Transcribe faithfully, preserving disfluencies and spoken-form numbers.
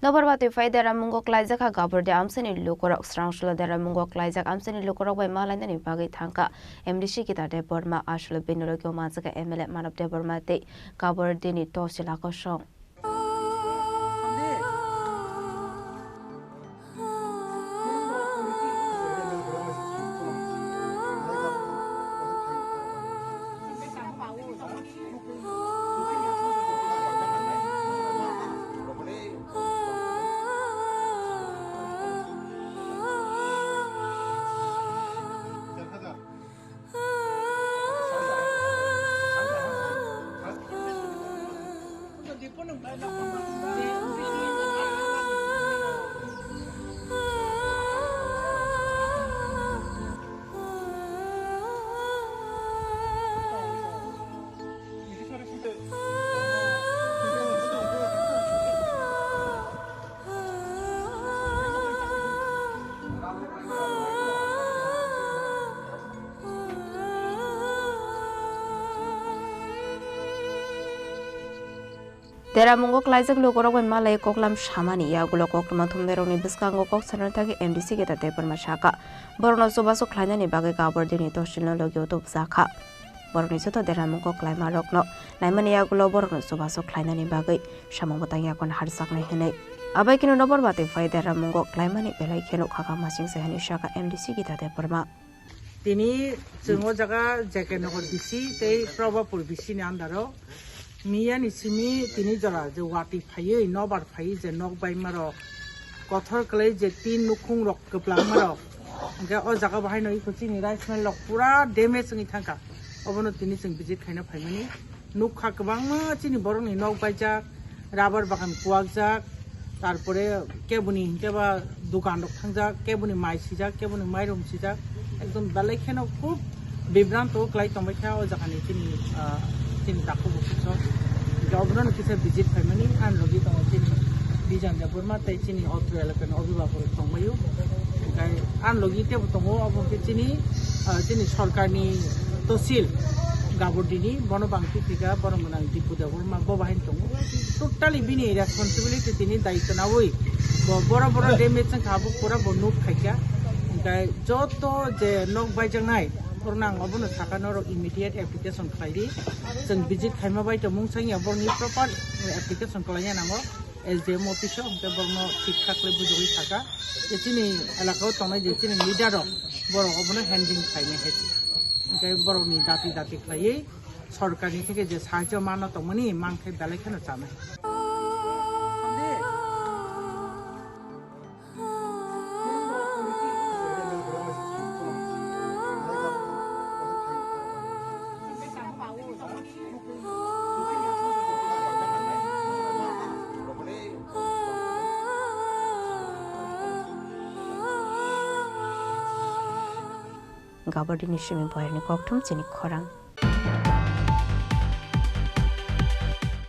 Nobar watwi phai deramungo klaijak kha Gabordi amchaini lukurok. Srangsulo deramungo klaijak amchaini lukurok bai malainani bagwi thangkha M D C Gita Debbarma, aswk bini logi o manjakha M L A Manav Debbarma tei Gabordini Tosil Akosong. Deramungo klaijak lukurok bai malai koklam samani yagulo koktwma thumnairokni bwskango kok sanani thangwi M D C Gita Debbarma sakha. Borokno chubachu khlainani bagwi Gabordini Tosilno logi o tubujak kha. Borokni joto deramungo klaimarokno naimani yagulo borokno chubachu khlainani bagwi samung bwtang yakon harjaknai hwnwi. Abai kheno nobar watwi phai deramungo klaimani belai kheno khakha masingsa hwnwi sakha M D C Gita Debbarma. Tini chwng o jaga J K Nagar B C tei Probapur B C ni under o miya ni simi tini jora je watwi phaiwi nobar phaiwi je nok baima rok kothor kwlai je tin nukhung rok kwplangma rok, hwnkhe o jaga bo haino iko chini rice mill rok pura damage wngwi thangkha. Obono tini chwng visit khaina phaimani nukha, kwbangma chini borokni nok baijak, rubber bagan kuwakjak, tarpore keboni hinkhe ba dukan rok thangjak, keboni mai sijak, keboni mairum sijak, ekdom belai kheno khub bibranto kwlai tongbaikha o jagani chini, ah, chini takhuk bo kisa. Hinkhe obono kisa visit khaimani, ani logi tongo chini Bijan Debbarma tei chini otro elakani obhibhakok rok tongbaio. Hinkhe ani logi teibo tongo, obo hinkhe chini, ah, chini sorkarni tosil Gabordini, bono bangti thika borok gwnang Dipu Debbarma bo bahai tongo. Totally bini responsibility, tini daityo nawi bo boro boro damage wngkha, abo pura bo nuk khaikha. Hinkhe joto je nok baijaknai, borokno ang obono sakha, norok immediate application khlai di. Chwng visit khaima bai tongmung sangya borokni proper application khlaina nango S D M office o, hinkhe borokno thik thak khlai bujogwi sakha. Je chini elaka o tongnai je chini leader rok, borok obono handling khlainai hai se. Hinkhe borokni dati dati khlaiwi sorkarni theke je sahajyo mano tongmani mankhe belai kheno chanai. Gabordini simi boyarni kokthum chini khorang.